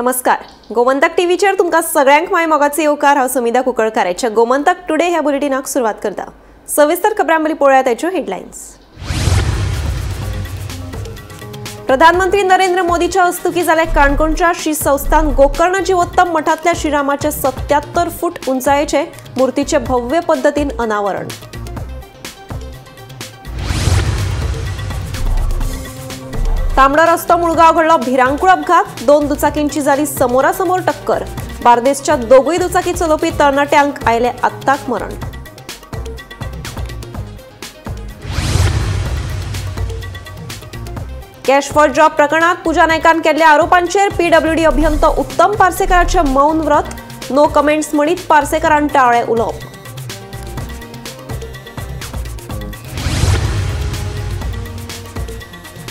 नमस्कार, गोमंतक टीव्हीचेर तुमकां सगळ्यांक my मोगाचो येवकार। हांव समिधा कुंकळकाराच्या गोमंतक टुडे ह्या बुलेटिनाक सुरवात करता। सविस्तर खबरांमली पळोवया ताच्यो हेडलायन्स। प्रधानमंत्री नरेंद्र मोदीच्या हस्तुकी जाल्या काणकोणच्या श्री संस्थान गोकर्ण जीवोत्तम मठांतल्या श्रीरामाचे 77 फूट उंचायेचे मूर्तीचे भव्य पद्दतीन अनावरण। तांबडो रस्तो मुळगांव घडलो भिरांकूळ अपघात, 2 दुचाकींची झाली समोरासमोर टक्कर। बार्देसच्या दोगूय दुचाकी चलोवपी तरणाट्यांक आयले आत्ताक मरण। कॅश फॉर जॉब प्रकरणात पूजा नायकान केल्ल्या आरोपांचेर पीडब्ल्यूडी अभियंतो उत्तम पार्सेकराचे मौन व्रत, नो कमेंट्स म्हणीत पार्सेकरान टाळ्ळे उलोवप।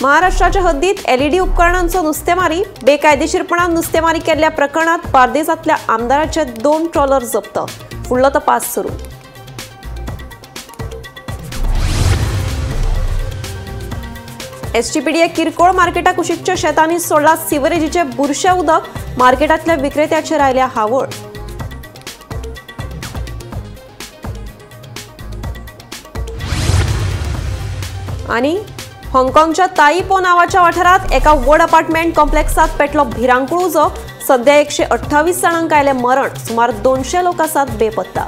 महाराष्ट्राच्या हद्दीत एलईडी उपकरणांचो नुस्तेमारी, बेकायदेशीरपणान नुस्तेमारी केल्ल्या प्रकरणात बार्देसांतल्या आमदाराचे 2 ट्रॉलर जप्त, फुडलो तपास सुरू। एसजीपीडीए किरकोळ मार्केटा कुशीकच्या शेतांनी सोडला सिवरेजीचे बुरशे उदक, मार्केटांतल्या विक्रेत्याचेर आयल्या हावळ। आनी हाँगकाँगच्या ताईपो नावाच्या वाठारात एका व्हड अपार्टमेंट कॉम्प्लेक्सात पेटलो भिरांकूळ उजो, सध्या 128 जाणांक आयले मरण, सुमार 200 लोक आसात बेपत्ता।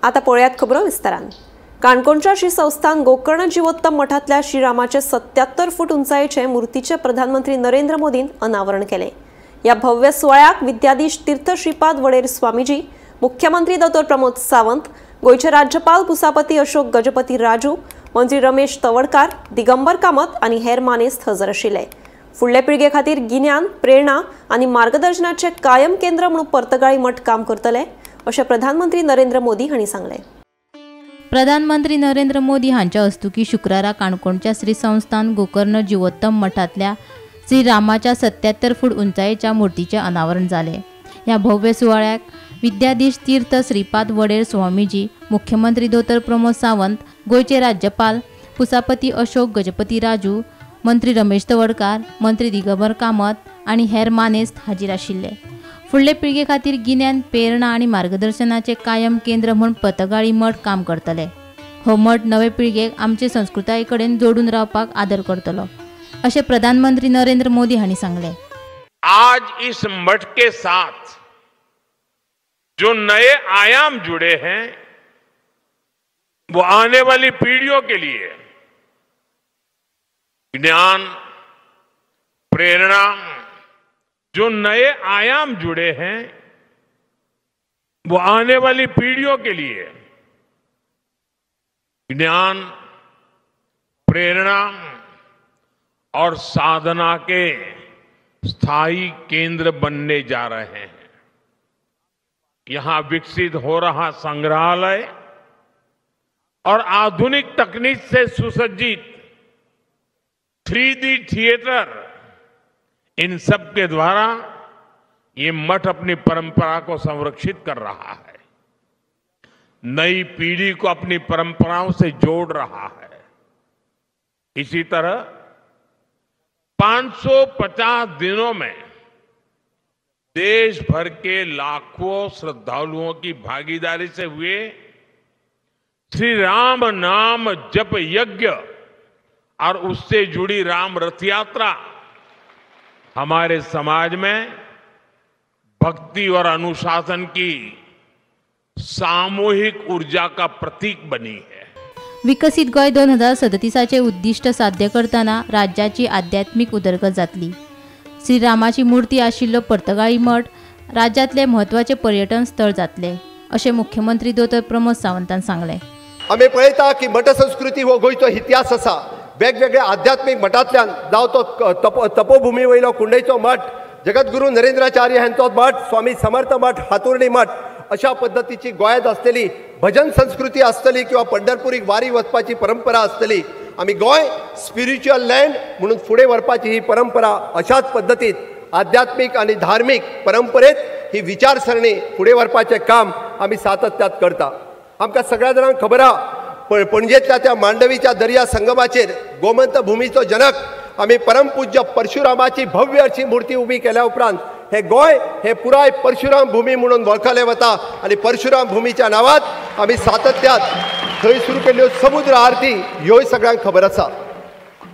आता पळयात खबरो विस्तारान। काणकोणच्या श्री संस्थान गोकर्ण जीवोत्तम मठांतल्या श्रीरामाचे 77 फूट उंचायेचे मूर्तीचे प्रधानमंत्री नरेंद्र मोदीन अनावरण केले। या भव्य सुवाळ्याक विद्याधीश तीर्थ श्रीपाद वडेर स्वामीजी, मुख्यमंत्री डॉ प्रमोद सावंत, गोंयचे राज्यपाल पुसापती अशोक गजपती राजू, मंत्री रमेश तवडकार, दिगंबर कामत आनी हेर मानेस्त हजर आशिल्ले। फुडले पिळगे खातीर गिन्यान, प्रेरणा आनी मार्गदर्शनाचे कायम केंद्र म्हणून पर्तगाळी मठ काम करतले अशें प्रधानमंत्री नरेंद्र मोदी हांणी सांगलें। प्रधानमंत्री नरेंद्र मोदी हांच्या हस्तुकी शुक्रारा काणकोणच्या श्री संस्थान गोकर्ण जीवोत्तम मठांतल्या श्री रामाच्या 77 फूट उंचायेच्या मूर्तीचें अनावरण जालें। ह्या भव्य सुवाळ्याक विद्याधीश तीर्थ श्रीपाद वडेर स्वामीजी, मुख्यमंत्री डॉ प्रमोद सावंत, गोंयचे राज्यपाल पुसापती अशोक गजपती राजू, मंत्री रमेश तवडकार, मंत्री दिगंबर कामत आनी हेर मानेस्त हाजीर आशिल्ले। फुडले पिळगे खातीर गिन्यान, प्रेरणा आनी मार्गदर्शनाचे कायम केंद्र म्हूण पर्तगाळी मठ काम करतले। हो मठ नवे पिळगेक आमचे संस्कृताये कडेन जोडून रावपाक आदर करतलो अशें प्रधानमंत्री नरेंद्र मोदी हांणी सांगलें। आज इस मठ के साथ जो नए आयाम जुड़े हैं वो आने वाली पीढ़ियों के लिए ज्ञान, प्रेरणा, जो नए आयाम जुड़े हैं वो आने वाली पीढ़ियों के लिए ज्ञान, प्रेरणा और साधना के स्थायी केंद्र बनने जा रहे हैं। यहां विकसित हो रहा संग्रहालय और आधुनिक तकनीक से सुसज्जित 3D theatre, in sub K द्वारा ये मठ अपनी परंपरा को संरक्षित कर रहा है, नई पीढ़ी को अपनी परंपराओं से जोड़ रहा है। इसी तरह 550 दिनों में देश भर के लाखों श्रद्धालुओं की भागीदारी से हुए श्री राम नाम जप यज्ञ और उससे जुड़ी राम रथ यात्रा हमारे समाज में भक्ति और अनुशासन की सामूहिक ऊर्जा का प्रतीक बनी है। विकसित गोंय 2037 उद्दिष्ट साध्य करतना राज्याची आध्यात्मिक उदरगत जातली। श्रीरामाची मूर्ती आशिल्लो पर्तगाळी मठ राज्यांतले म्हत्वाचे पर्यटन स्थळ जातले अशें मुख्यमंत्री डॉ प्रमोद सावंतान सांगलें। आमी पळयता की मठ संस्कृती हो गोंयचो इतिहास आसा। वेगवेगळ्या आध्यात्मीक मठांतल्यान जावं तो तपोभूमी वयलो कुंडयचो मठ, जगद्गुरू नरेंद्राचार्य हांचो मठ, स्वामी समर्थ मठ, हातुर्णी मठ, अशा पद्दतीची गोंयांत आसतली भजन संस्कृती आसतली किंवा पंढरपुरीक वारी वचपाची परंपरा आसतली। आमी गोंय स्पिरिच्युअल लँड म्हणून फुडें व्हरपाची ही परंपरा अशाच पद्दतीत आध्यात्मीक आनी धार्मीक परंपरेत ही विचारसरणी फुडें व्हरपाचें काम आमी सातत्यात करता। आमकां सगळ्या जाणांक खबर आहा पणजेंतल्या त्या मांडवीच्या दर्या संगमाचेर गोमंत भुमीचो जनक आमी परमपूज्य परशुरामाची भव्य अशी मूर्ती उबी केल्या उपरांत हे गोंय हे पुराय परशुराम भूमी म्हणून वळखले वता आनी परशुराम भूमीच्या नांवात आमी सातत्यात थंय सुरू केल्ल्यो समुद्र आरती ह्योय सगळ्यांक खबर आसा.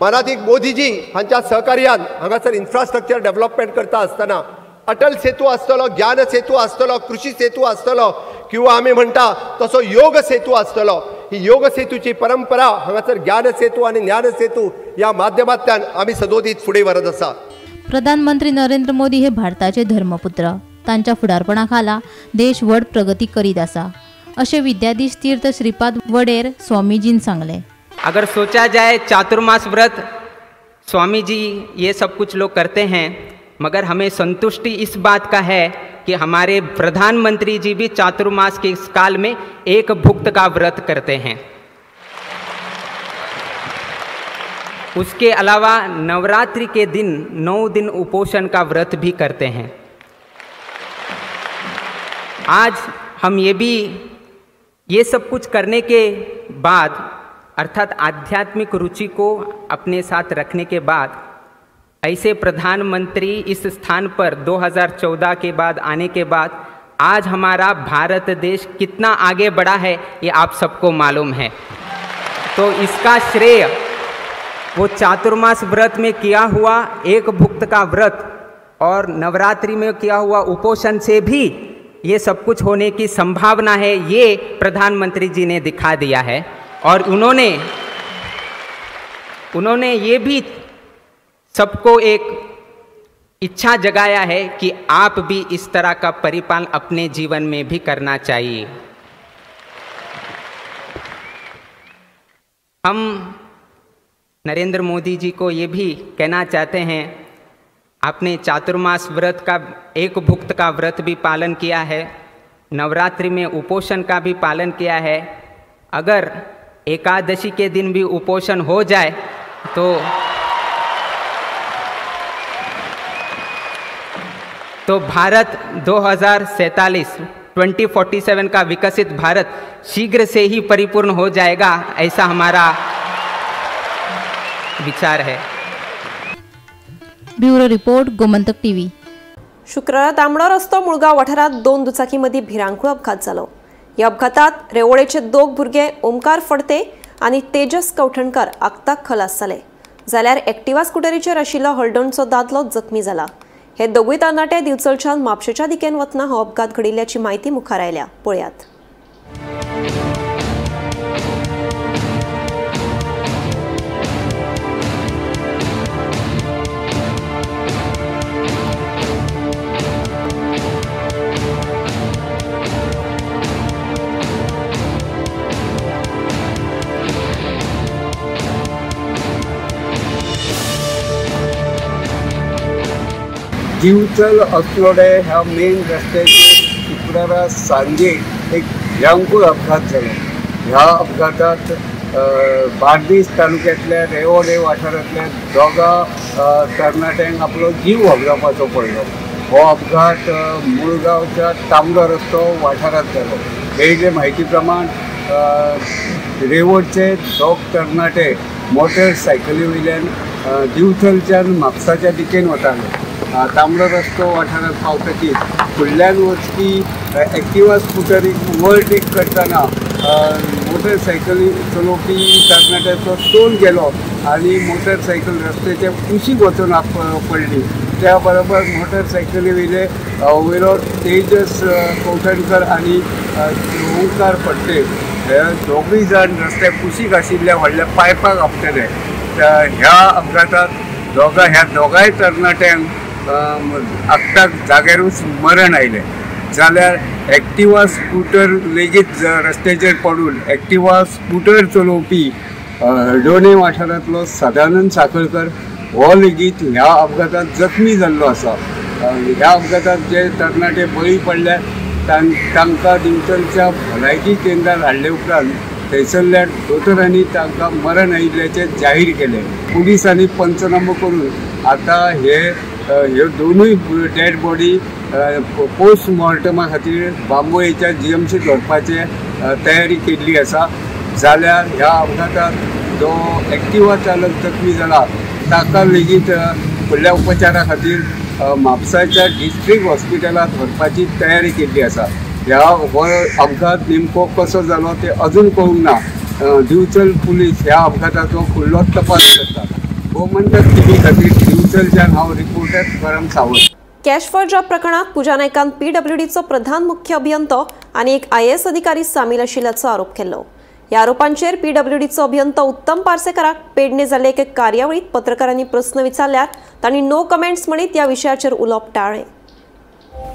मानादीक मोदीजी हांच्या सहकार्यान हांगासर इन्फ्रास्ट्रक्चर डेव्हलपमेंट करता आसतना अटल सेतू आसतलो, ज्ञान सेतू आसतलो, कृषी सेतू आसतलो किंवा आमी म्हणटा तसो योग सेतू आसतलो. ही योग सेतूची परंपरा हांगासर ज्ञान सेतू आनी ज्ञान सेतू ह्या माध्यमांतल्यान आमी सदोदीत फुडें व्हरत आसा. प्रधानमंत्री नरेंद्र मोदी हे भारताचे धर्मपुत्र, तांच्या फुडारपणा खाला देश व्हड प्रगती करीत आसा अशें विद्याधीश तीर्थ श्रीपाद वडेर स्वामीजीन सांगलें. अगर सोचा जाए चातुर्मास व्रत स्वामी जी ये सब कुछ लोग करते हैं, मगर हमें संतुष्टि इस बात का है कि हमारे प्रधानमंत्री जी भी चातुर्मास के इस काल में एक भुक्त का व्रत करते हैं। उसके अलावा नवरात्रि के दिन 9 दिन उपोषण का व्रत भी करते हैं। आज हम ये सब कुछ करने के बाद, अर्थात आध्यात्मिक रुचि को अपने साथ रखने के बाद, ऐसे प्रधानमंत्री इस स्थान पर 2014 के बाद आने के बाद आज हमारा भारत देश कितना आगे बढ़ा है ये आप सबको मालूम है। तो इसका श्रेय वो चातुर्मास व्रत में किया हुआ एक भुक्त का व्रत और नवरात्रि में किया हुआ उपोषण से भी ये सब कुछ होने की संभावना है, ये प्रधानमंत्री जी ने दिखा दिया है। और उन्होंने ये भी सबको एक इच्छा जगाया है कि आप भी इस तरह का परिपालन अपने जीवन में भी करना चाहिए। हम नरेंद्र मोदी जी को ये भी कहना चाहते हैं, आपने चातुर्मास व्रत का एक भुक्त का व्रत भी पालन किया है, नवरात्रि में उपोषण का भी पालन किया है, अगर एकादशी के दिन भी उपोषण हो जाए तो भारत 2047 2047 का विकसित भारत शीघ्र से ही परिपूर्ण हो जाएगा, ऐसा हमारा विचार है। Bureau report, Gomantak TV. शुक्रारा तांबडो रस्तो मुळगांव वाठारांत 2 दुचाकी मदीं भिरांकूळ अपघात जालो. ह्या अपघातात रेवोळेचे 2 भुरगे ओमकार फडते आनी तेजस कवठणकर आक्ताक खलास जाले, जाल्यार एक्टिवा स्कुटरीचेर आशिल्लो हळदणचो दादलो जखमी जाला. हे दोगूय तरणाटे दिवचलच्यान म्हापशेच्या दिकेन वतना हो अपघात घडिल्ल्याची म्हायती मुखार आयल्या. पळयात. दिवचल अस्लोडे ह्या मेन रस्त्याचेर शुक्रारा सांजे एक भिरांकूळ अपघात जालो. ह्या अपघातात बार्देस तालुक्यांतल्या रेवोडे वाठारांतल्या दोगां तरणाट्यांक आपलो जीव वगडावपाचो पडलो. हो अपघात मुळगांवच्या तांबडो रस्तो वाठारांत जालो. मेळिल्ले म्हायती प्रमाण रेवोडचे दोग तरणाटे मोटरसायकली वयल्यान दिवचलच्यान म्हापसाच्या दिकेन वताले. तांबडो रस्तो वाठारांत पावतकीच फुडल्यान वचपी एक्टिवा स्कुटरीक ओवरटेक करतना मोटरसायकली चलोवपी तरणाट्याचो तोल गेलो आनी मोटरसायकल रस्त्याच्या कुशीक वचून पडली. त्या बरोबर मोटरसायकली वयले वयलो तेजस कवठणकर आनी ओंकार फडते हे दोगूय जाण रस्त्या कुशीक आशिल्ल्या व्हडल्या पायपाक आपटले. ह्या अपघातात ह्या दोगांय तरणाट्यांक आक्ताक जाग्यारूच मरण आयलें. जाल्यार एक्टिवा स्कुटर लेगीत रस्त्याचेर पडून एक्टिवा स्कुटर चलोवपी हळदोणे वाठारांतलो सदानंद साखळकर हो लेगीत ह्या अपघातांत जखमी जाल्लो आसा. ह्या अपघातांत जे तरणाटे बळी पडल्या तांकां दिवचलच्या भलायकी केंद्रार हाडले उपरांत थंयसरल्या दोतोरांनी तांकां मरण आयिल्ल्याचें जाहीर केलें. पुलिसांनी पंचनामो करून आतां ह्यो दोनूय डेड बॉडी पोस्टमॉर्टमा खातीर बांबोळेच्या जीएमसीत व्हरपाचे तयारी केल्ली आसा. जाल्यार ह्या अपघातांत जो एक्टिवा चालक जखमी जाला ताका लेगीत फुडल्या उपचारा खातीर म्हापसाच्या डिस्ट्रिक्ट हॉस्पिटलांत व्हरपाची तयारी केल्ली आसा. ह्या हो अपघात नेमको कसो जालो ते अजून कळूंक ना. दिवचल पुलीस ह्या अपघाताचो फुडलो तपास करतात. गोमंतक टीव्ही खातीर दिवचलच्यान हांव reporter Param Sawant. Cash for job प्रकरणात पूजा नायकान पीडब्ल्यूडीचो प्रधान मुख्य अभियंतो आनी एक आयएएस अधिकारी सामील आशिल्ल्याचो आरोप केलो. ह्या आरोपांचेर पीडब्ल्यूडीचो अभियंतो उत्तम पार्सेकराक पेडणे जाल्ले एके कार्यावळीत पत्रकारांनी प्रस्न विचारल्यार तांणी नो कमेंट्स म्हणीत ह्या विशयाचेर उलोवप टाळ्ळें.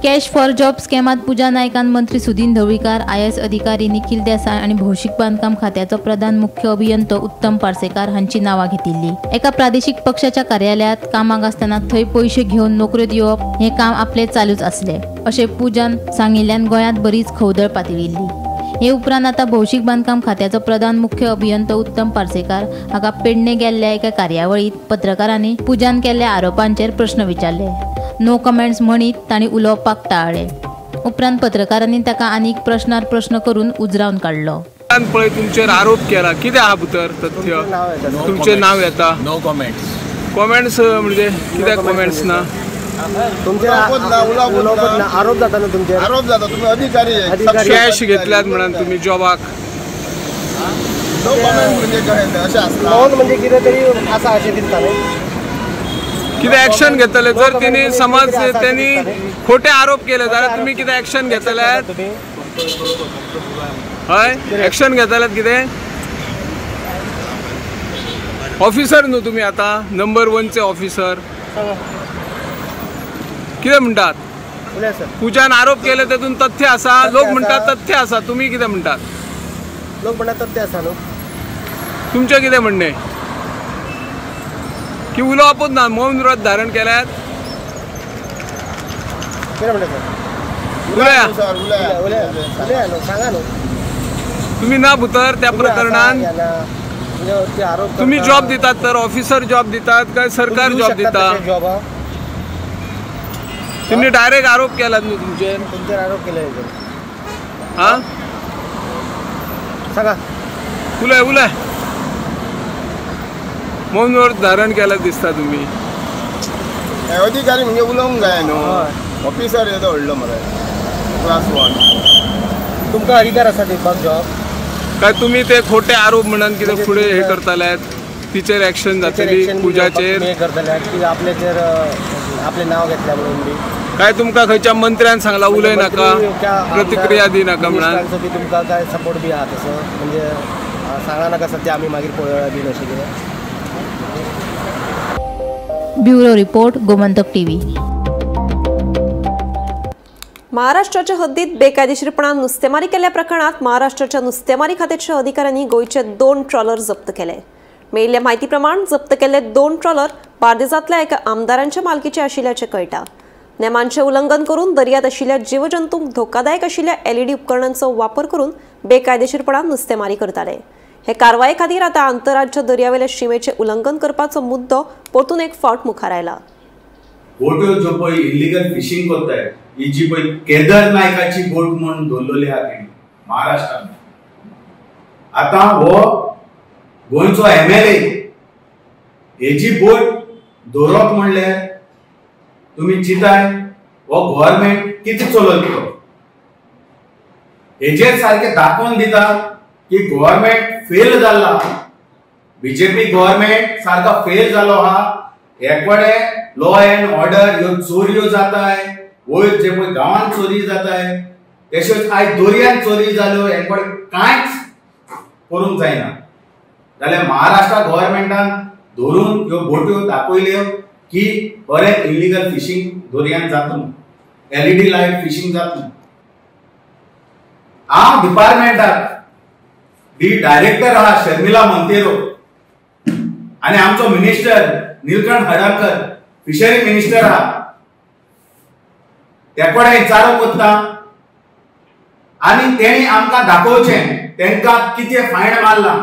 कॅश फॉर जॉब स्कॅमात पूजा नायकान मंत्री सुदिन ढवळीकार, आयएएस अधिकारी निखिल देसाय आनी भौशीक बांदकाम खात्याचो प्रधान मुख्य अभियंतो उत्तम पार्सेकार हांची नांवां घेतिल्ली. एका प्रादेशीक पक्षाच्या कार्यालयांत कामाक आसतना थंय पयशे घेवन नोकऱ्यो दिवप हें काम आपलें चालूच आसलें अशें पूजान सांगिल्ल्यान गोंयांत बरीच खवदळ पातळिल्ली. हे उपरांत आतां भौशीक बांदकाम खात्याचो प्रधान मुख्य अभियंतो उत्तम पार्सेकार हाका पेडणे गेल्ल्या एका कार्यावळीत पत्रकारांनी पूजान केल्ल्या आरोपांचेर प्रस्न विचारले. नो कमेंट्स म्हणीत तांणी उलोवपाक टाळ्ळें. उपरांत पत्रकारांनी ताका आनीक प्रश्नार प्रश्न करून उजरावन काडलो. पळय तुमचेर आरोप केला, कितें आहा भितर तथ्य? तुमचें नांव येता. No comments. कमेंट्स म्हणजे कित्याक कमेंट्स ना? आरोप जाता ना तुमचेर, आरोप जाता, तुम्ही अधिकारी कॅश घेतल्यात म्हणून तुम्ही जॉबाक. नो कमेंट म्हणजे अशें आसता, नोन म्हणजे कितें तरी आसा अशें दिसता न्ही. कितें एक्शन घेतले जर तिने समज त्यांनी खोटे आरोप केले जाल्यार तुम्ही कितें एक्शन घेतले? हय, एक्शन घेतल्यात कितें? ऑफिसर न्हू तुम्ही आतां, नंबर 1चे ऑफिसर. कितें म्हणटात? पूजान आरोप केले तेतून तथ्य आसा, लोक म्हणटात तथ्य आसा, तुम्ही कितें म्हणटात? लोक म्हणटात तथ्य आसा न्हू. तुमचें कितें म्हणणें? की उलोवपूच ना, मौन व्रत धारण केल्यात. तुम्ही ना भितर त्या प्रकरणान तुम्ही जॉब दितात तर ऑफिसर जॉब दितात काय सरकार जॉब दिता? तुम्ही डायरेक्ट आरोप केलात न्हू तुमचेर? तुमचेर आरोप केले. हा सांगा. उलय उलय. मौन व्रत धारण केला दिसता तुम्ही. अधिकारी म्हणजे उलोवंक जाय न्हू, ऑफिसर येदो व्हडलो मरे, क्लास 1. तुमकां अधिकार आसा दिवपाक जॉब? काय तुम्ही ते खोटे आरोप म्हणून कितें फुडें हे करताले, तिचेर एक्शन जातली पूजाचेर करतले की आपल्याचेर आपलें नांव घेतलें म्हणून बी? काय तुमकां खंयच्या मंत्र्यान सांगला उलय नाका, प्रतिक्रिया दी नाका म्हणून? बी तुमकां काय सपोर्ट बी आहा तसो, म्हणजे सांगा नाका सद्या आमी मागीर पळोवया बी अशें कितें? Bureau report, Gomantak TV. महाराष्ट्राच्या हद्दीत बेकायदेशीरपणान नुस्तेमारी केल्ल्या प्रकरणात महाराष्ट्राच्या नुस्तेमारी खात्याच्या अधिकाऱ्यांनी गोंयचे 2 ट्रॉलर जप्त केले. मेळिल्ल्या म्हायती प्रमाण जप्त केल्ले 2 ट्रॉलर बार्देजांतल्या एका आमदारांच्या मालकीचे आशिल्ल्याचें कळटा. नेमांचें उल्लंघन करून दर्यांत आशिल्ल्या जीवजंतूंक धोकादायक आशिल्ल्या एलईडी उपकरणांचो वापर करून बेकायदेशीरपणान नुस्तेमारी करताले. हे कारवाये खातीर आतां आंतरराज्य दर्यावेल्या शिमेचें उल्लंघन करपाचो मुद्दो परतून एक फावट मुखार आयला. बोट्यो ज्यो पळय इलिगल फिशींग करताय, ही जी पळय केदार नायकाची बोट म्हूण दवरलेली आहा तेणी महाराष्ट्रान. आतां हो गोंयचो MLA हेजी बोट दवरप म्हणल्यार तुमी चिंताय हो गव्हर्मेंट कितें चलयतलो. हेजेर सारकें दाखोवन दिता की गव्हर्मेंट फेल जाला, बीजेपी गव्हर्मेंट सारको फेल जालो आहा. एकवडे लॉ एंड ऑर्डर ह्यो चोरयो जाताय, वयर जे पळय गांवांत चोरी जाताय, तश्योच आयज दर्यांत चोरी जाल्यो, हेकडे कांयच करूंक जायना. जाल्यार महाराष्ट्र गव्हर्मेंटान धरून ह्यो बोट्यो दाखयल्यो की बरें इलिगल फिशींग दर्यांत जाता, एलईडी लायट फिशींग जाता. हांव डिपार्टमेंटाक डी डायरेक्टर आहा शर्मिला मोंतेरो आनी आमचो minister Nilkanth Halarnkar fishery minister आहा, ते कडेन विचारो कोत्ता आनी तेणी आमकां दाखोवचें तेंकां कितें फायन मारला,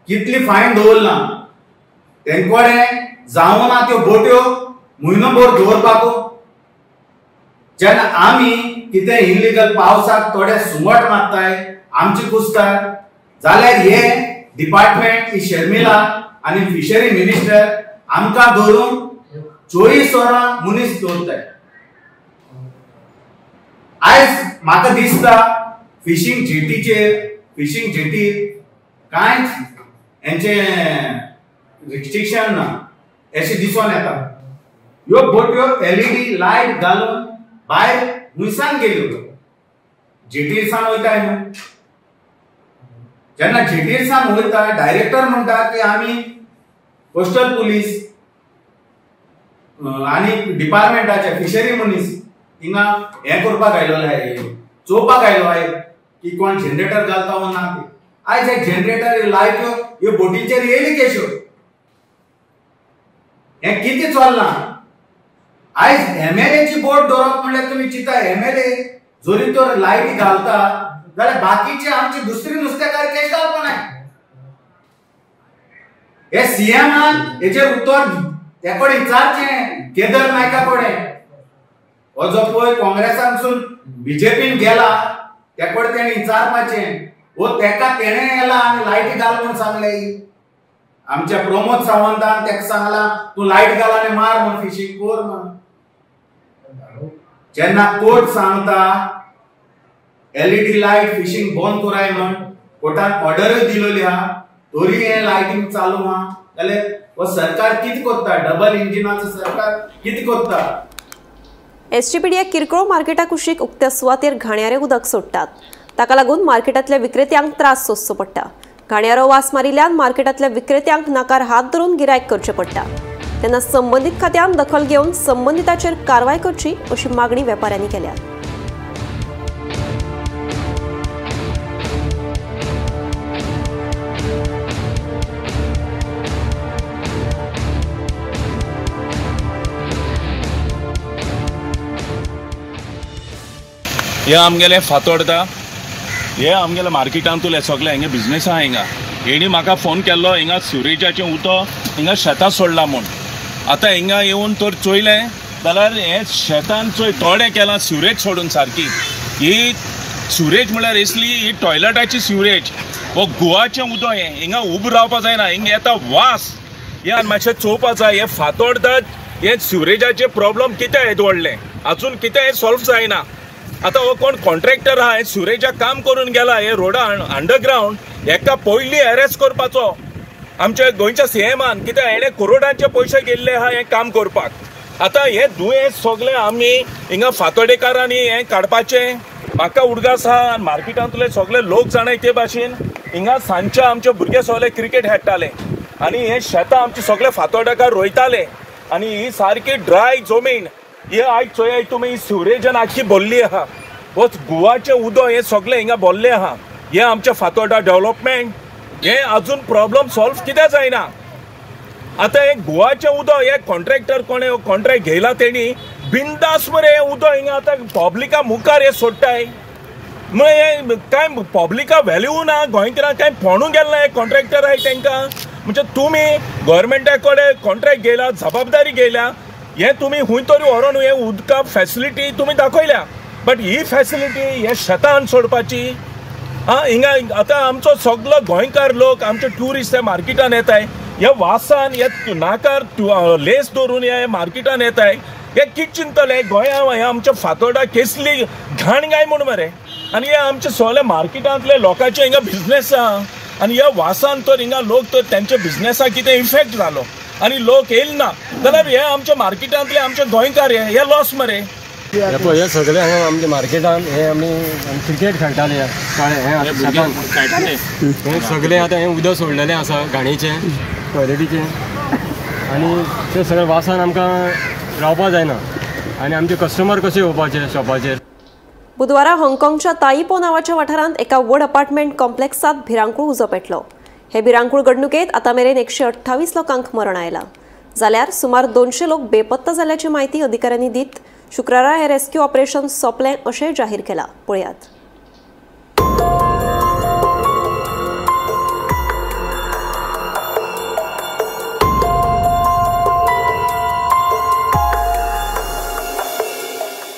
कितली फायन दवरला, तेंकडे जावना त्यो बोट्यो म्हयनोभर दवरपाक. जेन्ना आमी कितें इलिगल पावसाक थोडे सुंगट मारताय, आमची कुस्तार जाल्यार हे डिपार्टमेंट ही शर्मिला आनी फिशरी मिनिस्टर आमकां धरून 24 वरां मनीस दवरताय. आयज म्हाका दिसता फिशींग जेटीचेर, फिशींग जेटीर कांयच हेंचें रिस्ट्रिक्शन ना अशें दिसून येता. ह्यो बोट्यो एलईडी लायट घालून भायर हुंयसान गेल्यो, जेटीर सान वयताय न्हू. जेन्ना जेटीर सान वयता डायरेक्टर म्हणटा की आमी कोस्टल पुलीस आनी डिपार्टमेंटाचे फिशरी मनीस हिंगा हें करपाक आयलोले आहे, चोवपाक आयलो आहे की कोण जनरेटर घालता वो ना. आयज हे जनरेटर लायट्यो ह्यो बोटींचेर येयली केश्यो, हें कितें चल्लां? आयज एमएलएची बोट दवरप म्हणल्यार तुमी चिंता, एमएलए जरी तर लायटी घालता जाल्यार बाकीचे आमची दुसरी नुस्तेकार केश घालपा नाय. हे सीएमान हेचेर उत्तर ते कडेन विचारचें, केदर नायका कडेन, हो जो पळय काँग्रेसांतसून बीजेपीन गेला ते कडेन तेणें विचारपाचें, हो तेका तेणें येला आनी लायटी घाल म्हूण सांगले. आमच्या प्रमोद सावंतान तेका सांगला तूं लायट घाल आनी मार म्हूण, फिशींग कोर म्हूण. जेन्ना कोर्ट सांगता एलईडी लायट फिशींग बंद कराय म्हण, कोर्टान ऑर्डरूय दिलोली आहा, तरी हें लायटींग चालू आहा जाल्यार हो सरकार कितें करता? डबल इंजिनाचो सरकार कितें करता? एसजीपीडीए किरकोळ मार्केटा कुशीक उक्त्या सुवातेर घाणयारे उदक सोडटात. ताका लागून मार्केटांतल्या विक्रेत्यांक त्रास सोंसचो पडटा. घाणयारो वास मारिल्ल्यान मार्केटांतल्या विक्रेत्यांक नाकार हात धरून गिरायक करचें पडटा. तेन्ना संबंदीत खात्यान दखल घेवन संबंदिताचेर कारवाय करची अशी मागणी वेपाऱ्यांनी केल्या. हे आमगेले फातोर्डा, हे आमगेले मार्केटांतले सगळे हिंगा बिजनेस आहा. हिंगा हेणी म्हाका फोन केल्लो, हिंगा सिवरेजाचें उदक हिंगा शेतां सोडलां म्हूण. आतां हिंगा येवन तर चोयलें जाल्यार हें शेतान चोय थोडें केलां सिवरेज सोडून सारकी. ही सिवरेज म्हळ्यार असली ही टॉयलेटाची सिवरेज, हो गोवाचें उदक हें हिंगा उबो रावपा जायना, हिंगा येता वास. हे मातशें चोवपा जाय, हे फातोर्डा हे सिवरेजाचें प्रॉब्लम कितें येद व्हडलें अजून कितें हें सॉल्व जायना. आतां हो कोण कॉन्ट्रॅक्टर आहा, हे सिवरेजाक काम करून गेला, हे रोडा अंडरग्रावंड, हेका पयलीं अरेस्ट करपाचो आमच्या गोंयच्या सीएमान. कित्याक हेणें करोडांचे पयशे गेल्ले आहा हें काम करपाक. आतां हें दुयेंस सगळें आमी हिंगा फातोडेकारांनी हें काडपाचें म्हाका उडगास आहा. आनी मार्केटांतले सगळे लोक जाणाय ते भाशेन हिंगा सांजचे आमचे भुरगे सगळे क्रिकेट खेळटाले आनी हे शेतां आमचे सगळे फातोडेकार रोयताले. आनी ही सारकी ड्राय जमीन, हे आयज चोयाय तुमी, सिवरेजान आख्खी भरली आहा, हो गोवाचें उदक हें सगळें हिंगा भरलें आहा. हें आमचें फातोर्डा डेवलपमेंट हें अजून प्रॉब्लम सॉल्व कित्याक जायना. आतां हें गोवाचें उदक हे कॉन्ट्रॅक्टर कोणें कॉन्ट्रॅक्ट घेयला तेणी बिंदास मरे हें उदक हिंगा आतां पब्लिका मुखार हें सोडटाय. म्हळ्यार हें कांय पब्लिका व्हॅल्यू ना, गोंयकारांक कांय फोणू गेलें ना हे कॉन्ट्रॅक्टर आहाय तेंकां. म्हणजे तुमी गोवोरमेंटा कडेन कॉन्ट्रॅक्ट घेयला, जबाबदारी घेयल्या, हें तुमी खूंय तरी व्हरोन हें उदका फॅसिलिटी तुमी दाखयल्या, बट he facility हे शेतान सोडपाची आं. हिंगा आतां आमचो सगलो गोंयकार लोक, आमचे ट्युरिस्ट हे मार्केटान येताय, ह्या वासान ह्या नाकार लेस दवरून हे मार्केटान येताय, हे कितें चिंतले गोंया हें आमच्या फातोर्डा केसली घाण काय म्हूण मरे. आनी हे आमचे सगळे मार्केटांतले लोकांचे हिंगा बिजनेस आहा आनी ह्या वासान तर हिंगा लोक तर तेंच्या बिजनेसाक कितें इफेक्ट जालो आनी लोक येयल ना जाल्यार हे आमच्या मार्केटांतले आमचे गोंयकार हे लॉस मरे. हे पळय हे सगळे हांगा आमच्या मार्केटान हे आमी क्रिकेट खेळटाले कळ्ळें, हे हे सगळे आतां हें उदक सोडलेलें आसा घाणीचें टॉयलेटीचें, आनी ते सगळे वासान आमकां रावपा जायना आनी आमचे कस्टमर कशे येवपाचे शॉपाचेर. बुधवारा हाँगकाँगच्या ताईपो नावाच्या वाठारांत एका व्हड अपार्टमेंट कॉम्प्लेक्सांत भिरांकूळ उजो पेटलो. हे भिरांकूळ घडणुकेत आतां मेरेन 128 लोकांक मरण आयलां, जाल्यार सुमार 200 लोक बेपत्ता जाल्ल्याची माहिती अधिकाऱ्यांनी दीत शुक्रारा हे रेस्क्यू ऑपरेशन सोंपलें अशें जाहीर केलां. पळयात.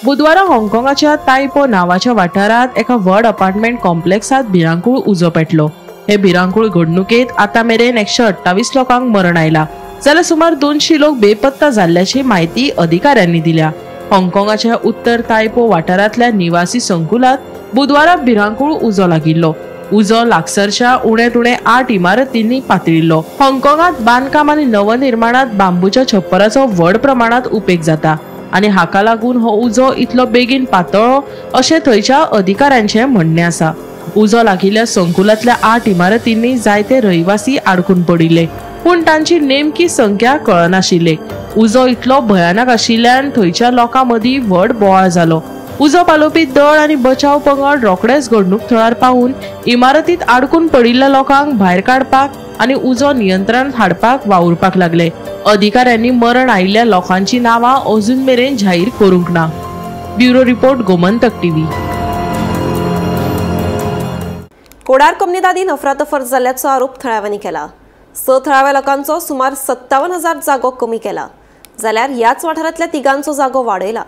बुधवारा हाँगकाँगाच्या ताईपो नावाच्या वाठारांत एका व्हड अपार्टमेंट कॉम्प्लेक्सांत भिरांकूळ उजो पेटलो. हे भिरांकूळ घडणुकेत आतां मेरेन 128 लोकांक मरण आयला जाल्यार सुमार 200 लोक बेपत्ता जाल्ल्याची म्हायती अधिकाऱ्यांनी दिल्या. हाँगकाँगाच्या उत्तर तायपो वाठारांतल्या निवासी संकुलात बुधवारा भिरांकूळ उजो लागिल्लो. उजो लागसरच्या उणेत उणे 8 इमारतींनी पातळिल्लो. हाँगकाँगात बांदकाम आनी नवनिर्माणात बांबूच्या छप्पराचो व्हड प्रमाणात उपेग जाता आनी हाका लागून हो उजो इतलो बेगीन पातळ्ळो अशें थंयच्या अधिकाऱ्यांचें म्हणणें आसा. उजो लागिल्ल्या संकुलांतल्या 8 इमारतींनी जायते रहिवासी आडकून पडिल्ले, पूण तांची नेमकी संख्या कळनाशिल्ली. उजो इतलो भयानक आशिल्ल्यान थंयच्या लोकां मदीं व्हड बोवाळ जालो. उजो पालोवपी दळ आनी बचाव पंगड रोखडेच घडणूक थळार पावून इमारतींत आडकून पडिल्ल्या लोकांक भायर काडपाक आनी उजो नियंत्रणांत हाडपाक वावुरपाक लागले. अधिकाऱ्यांनी मरण आयिल्ल्या लोकांची नांवां अजून मेरेन जाहीर करूंक ना. Bureau report, Gomantak TV. Kodar कोमनिदादीन अफरातफर जाल्ल्याचो आरोप थळाव्यांनी केला. 6 थळाव्या लोकांचो सुमार 57,000 जागो कमी केला जाल्यार ह्याच वाठारांतल्या तिगांचो जागो वाडयला.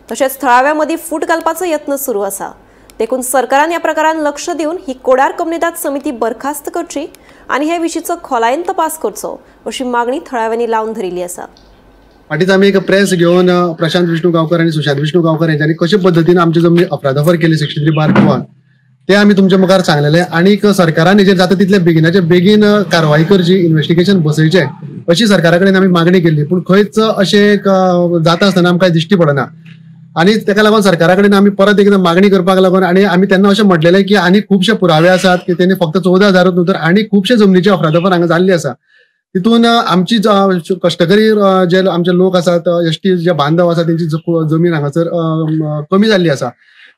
तशेंच थळाव्या मदीं फूट घालपाचो यत्न सुरू आसा. देखून सरकारान ह्या प्रकारान लक्ष दिवन ही कोडार कोमनिदाद समिती बरखास्त करची आनी हे विशींचो खोलायेन तपास करचो अशी मागणी थळाव्यांनी लावन धरिल्ली आसा. फाटींच आमी एक प्रेस घेवन प्रशांत विष्णू गांवकर आनी सुशांत विष्णू गांवकर हेंच्यांनी कशे पद्दतीन आमची जमनी अफरातफर केली 63/गोवा ते आमी तुमच्या मुखार सांगलेले. आनीक सरकारान हेजेर जाता तितले बेगिनाचे बेगीन कारवाई करची, इन्व्हेस्टिगेशन बसयचें अशी सरकारा कडेन आमी मागणी केल्ली, पूण खंयच अशें जाता आसतना आमकां दिश्टी पडना. आनी ताका लागून सरकारा कडेन आमी परत एकदां मागणी करपाक लागून आनी आमी तेन्ना अशें म्हटलेलें की आनी खुबशे पुरावे आसात की तेणी फक्त 14,000 न्हू तर आनी खुबशे जमनीची अफरातफर हांगा जाल्ली आसा. तितून आमची कश्टकरी जे आमचे लोक आसात, एसटी जे बांधव आसा तेंची जमीन हांगासर कमी जाल्ली आसा.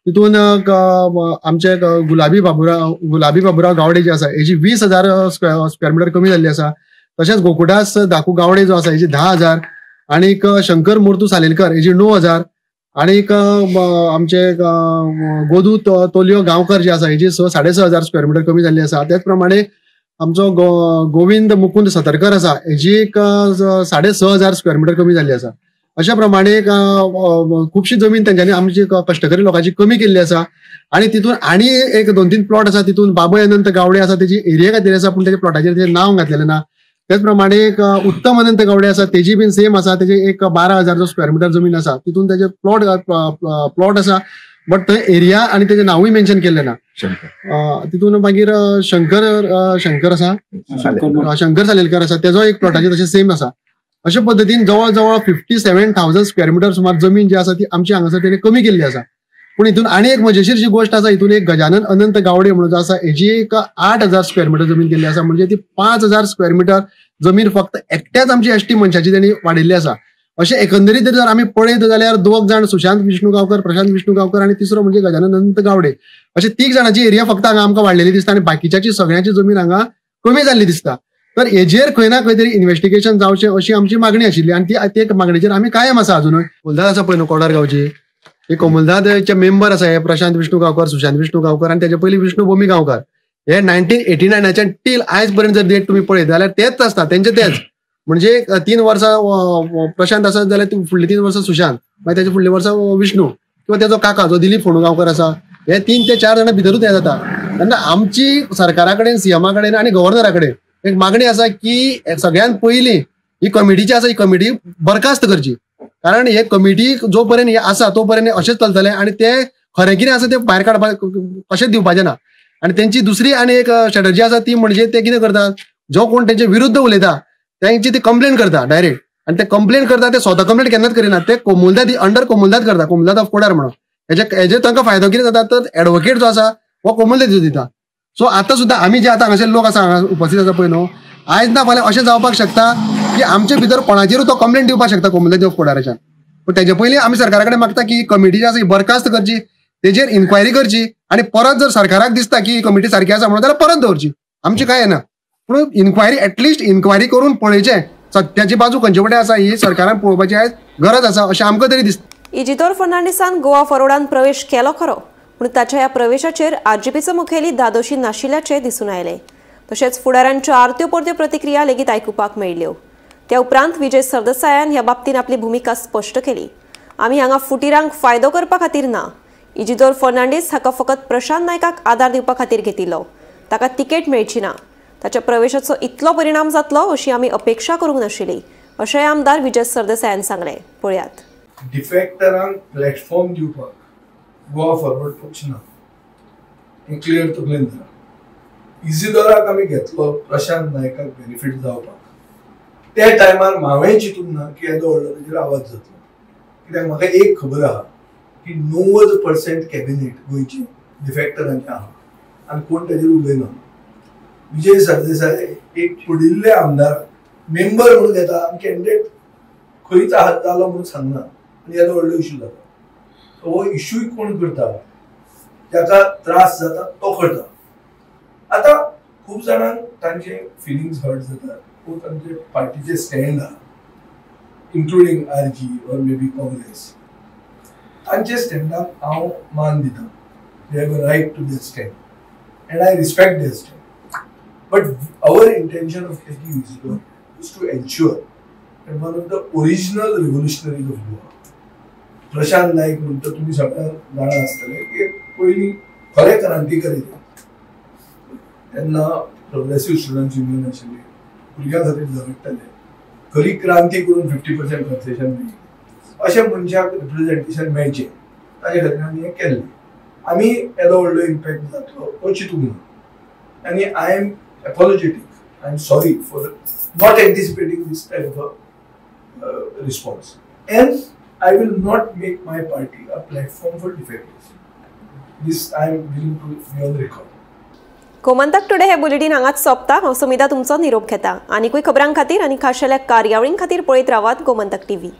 तितून आमचे गुलाबी बाबुराव गावडे जे आसा हेजी 20,000 स्क्वेअर मिटर कमी जाल्ली आसा. तशेंच गोकुळदास धाकू गावडे जो आसा हेजी 10,000 आनीक शंकर मोर्तू सालेलकर हेजी 9,000 आनीक आमचे गोदू तोलियो गांवकर जे आसा हेजी 6,500 स्क्वेअर मिटर कमी जाल्ली आसा. त्याच प्रमाणे आमचो गोविंद मुकुंद सतरकर आसा हेजी एक 6,500 स्क्वेअर मिटर कमी जाल्ली आसा. अशा प्रमाणे खुबशी जमीन तेंच्यांनी आमची कश्टकरी लोकांची कमी केल्ली आसा. आनी तितून आनी एक 2-3 प्लॉट आसा तितून बाबय अनंत गावडे आसा तेजी एरिया खातीर आसा पूण तेच्या प्लॉटाचेर तेजें नांव घातलेलें ना. त्याच प्रमाणे एक उत्तम अनंत गावडे आसा तेजी बीन सेम आसा, तेजी एक 12,000 जो स्क्वेअर मिटर जमीन आसा तितून तेजे प्लॉट आसा बट थंय एरिया आनी तेजें नांवूय मेन्शन केल्लें ना. तितून मागीर शंकर आसा, शंकर सालेलकर आसा तेजो एक प्लॉटाचेर तशें सेम आसा. अशे पद्दतीन जवळ जवळ 57,000 स्क्वेअर मिटर सुमार जमीन जी आसा ती आमची हांगासर तेणी कमी केल्ली आसा. पूण हितून आनी एक मजेशीर जी गोश्ट आसा, हितून एक गजानन अनंत गावडे म्हणून जो आसा हेजी एक 8,000 स्क्वेअर मिटर जमीन केल्ली आसा. म्हणजे ती 5,000 स्क्वेअर मिटर जमीन फक्त एकट्याच आमची एसटी मनशाची तेणी वाडयल्ली आसा. अशें एकंदरीत जर आमी पळयत जाल्यार 2 जाण सुशांत विष्णू गांवकर, प्रशांत विष्णू गांवकर आनी तिसरो म्हणजे गजानन अनंत गावडे अशे 3 जाणांची एरिया फक्त हांगा आमकां वाडलेली दिसता आनी बाकीच्याची सगळ्यांची जमीन हांगा कमी जाल्ली दिसता. तर हेजेर खंय ना खंय तरी इन्व्हेस्टिगेशन जावचें अशी आमची मागणी आशिल्ली आनी ती एक मागणीचेर आमी कायम आसा अजुनूय. कोमलदाद आसा पळय न्हू कोडार गांवची, हे कोमलदादचे मेंबर आसा हे प्रशांत विष्णू गांवकर, सुशांत विष्णू गांवकर आनी तेजे पयलीं विष्णू बोमी गांवकर. हे 1989च्यान टील आयज पर्यंत जर डेट तुमी पळयत जाल्यार तेच आसता तेंचे तेच, म्हणजे 3 वर्सां प्रशांत आसत जाल्यार फुडलीं 3 वर्सां सुशांत, मागीर तेजे फुडल्या वर्सा विष्णू किंवा तेजो काका जो दिलीप फोंडू गांवकर आसा, हे 3 ते 4 जाणां भितरूच हें जाता. तेन्ना आमची सरकारा कडेन, सीएमा कडेन आनी गव्हर्नरा कडेन एक मागणी आसा की सगळ्यात पयलीं ही कमिटी जी आसा ही कमिटी बरखास्त करची, कारण हे कमिटी जो पर्यंत हे आसा तो पर्यंत अशेंच चलतलें आनी ते खरें कितें आसा तें भायर काडपाक कशेंच दिवपाचें ना. आनी तेंची दुसरी आनी एक स्ट्रेटजी आसा ती म्हणजे ते कितें करतात, जो कोण तेंचे विरुद्ध उलयता तेंची ती कंप्लेन करता डायरेक्ट, आनी ते कंप्लेन करता ते स्वता कंप्लेन केन्नाच करिना, ते कोमुलदाद अंडर कोमुलदाद करता, कोमुलदाद ऑफ कोडार म्हणून. हेजे तांकां फायदो कितें जाता तर एडवोकेट जो आसा हो कोमुलदाद दिता. सो आतां सुद्दां आमी जे आतां हांगासर लोक आसा हांगा उपस्थित आसा पळय न्हू, आयज ना फाल्यां अशें जावपाक शकता की आमचे भितर कोणाचेरूय तो कंप्लेन दिवपाक शकता कोमुलदाद ऑफ कोडाराच्यान. पूण तेजे पयलीं आमी सरकारा कडेन मागता की कमिटी जी आसा ही बरखास्त करची, तेजेर इन्क्वायरी करची आनी परत जर सरकाराक दिसता की कमिटी सारकी आसा म्हणून जाल्यार परत दवरची, आमची कांय येना. पूण इन्क्वायरी एटलिस्ट इन्क्वायरी करून पळयचें सत्याची बाजू खंयचे कडेन आसा ही सरकारान पळोवपाची आयज गरज आसा अशें आमकां तरी दिसता. इजिदोर फर्नांडीसान गोवा फॉरवर्डान प्रवेश केलो खरो, पूण ताच्या ह्या प्रवेशाचेर आरजीपीचो मुखेली धादोशी नाशिल्ल्याचें दिसून आयलें. तशेंच फुडाऱ्यांच्यो आरत्यो परत्यो प्रतिक्रिया लेगीत आयकुपाक मेळ्ळ्यो. त्या उपरांत विजय सरदेसायान ह्या बाबतींत आपली भुमिका स्पश्ट केली. आमी हांगा फुटिरांक फायदो करपा खातीर ना, इजिदोर फर्नांडीस हाका फकत प्रशांत नायकाक आदार दिवपा खातीर घेतिल्लो. ताका तिकेट मेळची ना. ताच्या प्रवेशाचो इतलो परिणाम जातलो अशी आमी अपेक्षा करूंक नाशिल्ली अशेंय आमदार विजय सरदेसायान सांगलें. पळयात. डिफेक्टरांक प्लॅटफॉर्म दिवपाक गोवा फॉरवर्ड पक्ष ना हें क्लियर तकलेन जालां. इजिदोराक आमी घेतलो प्रशांत नायकाक बेनिफीट जावपाक. त्या टायमार हांवें चिंतूंक ना की येदो व्हडलो ताजेर आवाज जातलो, कित्याक म्हाका एक खबर आहा की 90% कॅबिनेट गोंयचें डिफेक्टरांचें आहा आनी कोण ताजेर उलयना. विजय सरदेसाय एक पडिल्ले आमदार मेंबर म्हणून घेता आनी कॅन्डिडेट खंयच आहा जालो म्हणून सांगना आनी येदो व्हडलो इशू जाता. हो इशूय कोण करता, जाका त्रास जाता तो करता. आतां खूब जाणांक तांचे फिलिंग्स हर्ट जातात, खूब तांचे पार्टीचे स्टँड आहा including RG or maybe Congress, तांचे स्टँडाक हांव मान दिता. They have a right to their stand and I respect their stand. But our intention of taking Isidore is to ensure that one of the original revolutionaries of Goa, Prashant Naik म्हणटा तुमी सगळ्यांक जाणा आसतले की पयलीं खरे क्रांतिकारी तेन्ना प्रोग्रेसीव स्टुडंट्स युनियन आशिल्ली, भुरग्यां खातीर झगडटाले, खरी क्रांती करून 50% कन्सेशन मेळ्ळी. अशें मनशाक रिप्रेझेंटेशन मेळचें ताजे खातीर आमी हें केल्लें. आमी येदो व्हडलो इम्पॅक्ट जातलो तो चिंतूंक ना आनी I am apologetic. I am sorry for not anticipating this type of response and I will not make my party a platform for defectors. This I am willing to be on record. Gomantak today हे bulletin हांगाच सोंपता. हांव सुमिता तुमचो निरोप घेता. आनीकूय खबरां खातीर आनी खाशेल्या कार्यावळीं खातीर पळयत रावात गोमंतक टीव्ही.